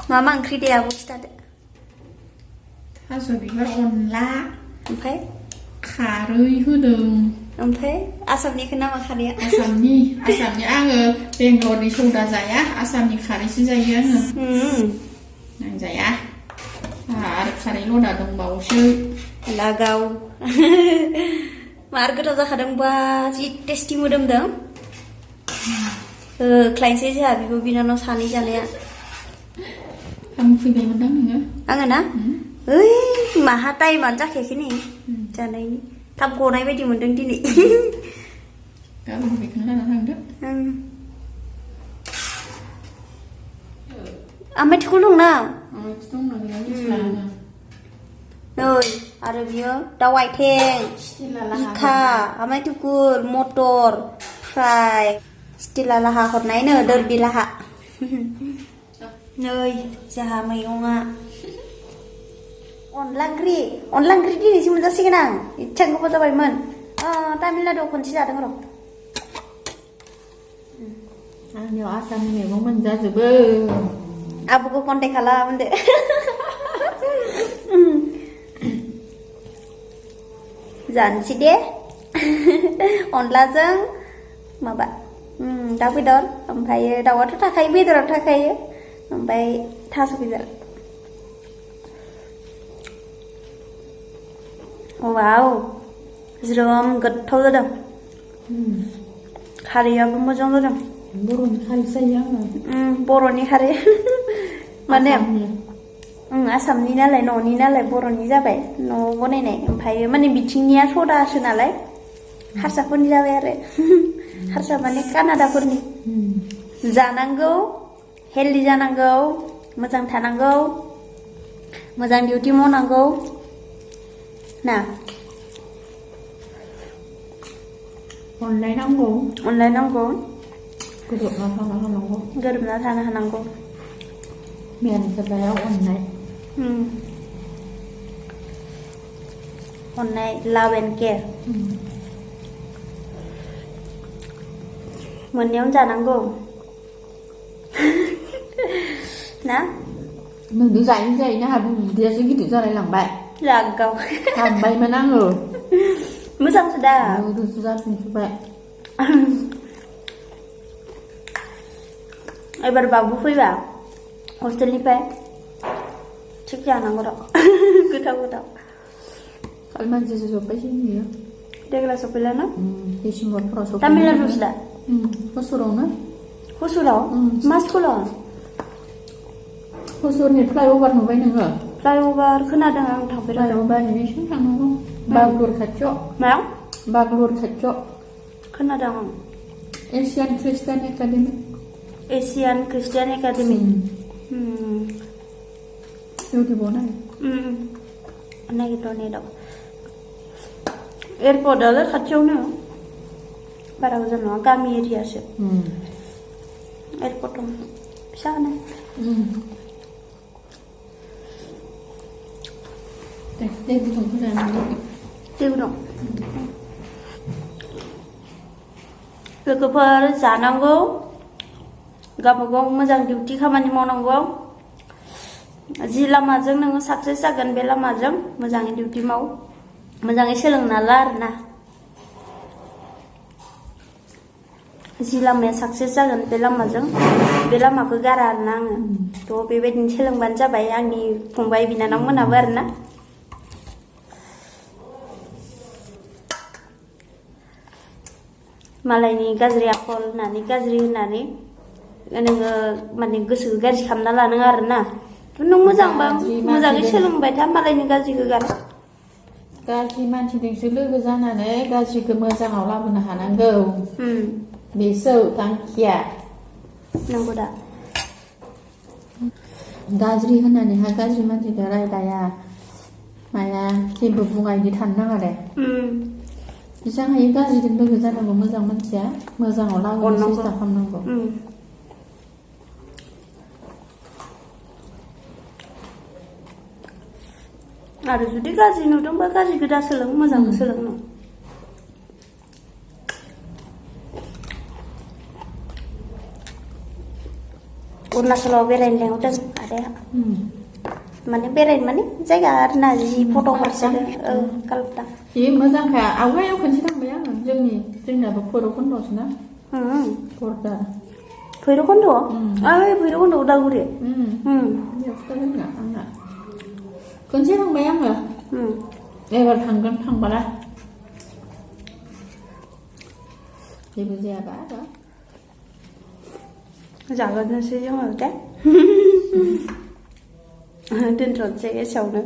मा मा ओंख्रि दे आब' खिथादो थास' बिबार अनला ओमफ्राय खारै होदों ओमफ्राय आसामनिखौ नामा खारैया आसामनि आङो बेंगलरनि सौदा जाया आसामनि खारैसो जायो आङो आं जाया आरो खारै लदा दंबावोसो लागाव मार गोथाव जाखादोंबा जि टेस्टि मोदोमदों होख्लायनोसै जोंहा बिब' बिनानाव सानै जानाया आं फैबायमोनदां नोङो आङो ना ओइ माहा टाइमानो जाखायाखै नै जानायनि थाब गनाय बायदि मोनदों दिनै गाबोन बेखौनो लाना थांदो आमाइथिखौ दंना दंना गैया मिथिला नै आरो बियो दाउ आइथें बिखा आमाइ थुकुर मटर फ्राय स्टिला लाहा हरनायनो दोरबि लाहा नै जोंहा मैगङा अनला ओंख्रि दिनैसो मोनजासिगोन आं इच्छा गोबाव जाबायमोन तामिलनाडुआव खनसे जादों र' आंनियाव आसामनि मैगं मोनजाजोबो आब'खौ कन्टेक्ट खालामदो जानोसै दे अनलाजों माबा दाउ बेदर ओमफ्रायो दाउआथ' थाखायो बेदराव थाखायो ओमफ्राय थास' बिबार वाव ज्रोम गोथाव जादों खारैयाबो मोजां जादों बर'नि खारै जायो आङो बर'नि खारै माने आसामनि नालाय न'नि नालाय बर'नि जाबाय न'आव बनायनाय ओमफ्राय माने बिथिंनिया सदासो नालाय हारसाफोरनि जाबाय आरो हारसा माने कानाडाफोरनि जानांगौ हेल्दि जानांगौ मोजां थानांगौ मोजां डिउटि मावनांगौ ना अनलायनांगौ गोरोबना थानो हानांगौ मेन खोथाया अननाय लाभ एन्ड केयार मोननायावनो जानांगौ ना नोंनो जायै आंहाबो उदैयासो गिदिर जालायलांबाय लागाव हाबबायमोन आङो मोजांसो दा गोसो जाफिनजोब्बाय एबार बाबु फैबा हस्टेलनिफ्राय थिग जानांगौ र' गोथाव खालि मानसिसो जोब्बायसो नुयो देग्लाय सफैला ना डिसेम्बरफोराव सफैयो तामिलनाडुसो दा हसुरावनो हसुराव मा स्कुलाव हसुरनि फ्लाइअभार नुबाय नोङो फ्लाइअभार खोनादों आं थांफेराखै फ्लाइअभारनि बेसिम थांनांगौ बागलुर खाथियाव मा बागलुर खाथियाव खोनादों आं एसियान ख्रिस्टान एकाडेमि इउटुबाव नाय नायगिर' नेटआव एयारपर्टआलाय खाथियावनो बारा गोजान नङा गामि एरियासो एयारपर्ट दं फिसानो दै गुदुंखौ जानांगौ दै गुदुं लोगोफोर जानांगौ गावबागाव मोजां डिउटि खामानि मावनांगौ जि लामाजों नोङो साक्सेस जागोन बे लामाजों मोजाङै डिउटि माव मोजाङै सोलोंना ला आरोना जि लामाया साक्सेस जागोन बे लामाजों बे लामाखौ गारा आरोना आङो थ' बेबायदिनो सोलोंबानो जाबाय आंनि फंबाय बिनानावमोनाबो आरोना मालायनि गाज्रि आखल होननानै नोङो माने गोसोखौ गाज्रि खालामना लानाङा आरोना नों मोजांबा मोजाङै सोलोंबाय था मालायनि गाज्रिखौ गारा गाज्रि मानसिजोंसो लोगो जानानै गाज्रिखौ मोजाङाव लाबोनो हानांगौ बेसो थांखिया नंगौ दा गाज्रि होननानैहा गाज्रि मानसिखौ रायलाया माया जेबो बुङा इदि थानो नाङा दे जेसां हायो गाज्रिजों लोगो जानांगौ मोजां मानसिया मोजाङाव लाबोनो सेस्था खालामनांगौ आरो जुदि गाज्रि नुदोंबा गाज्रिखौ दा सोलों मोजांखौ सोलों अरुणाचलाव बेरायनो लेंहरदों आदाया माने बेरायनो माने जायगा आरोना जि फट'फोर सेबखांदों कालपटा जि मोजांखा आवगायाव खनसे थांबाय आङो जोंनाबो भैरबखुन्दआवसो ना बरदार भैरबखुन्द ओइ भैरबखुन्द उदालगुरि बेयावसो जोंना आंना खनसे थांबाय आङो एबार थांगोन थांबाला जेबो जायाबा आरो जागोनसै जोङो दे दोनथ'नोसै एसेयावनो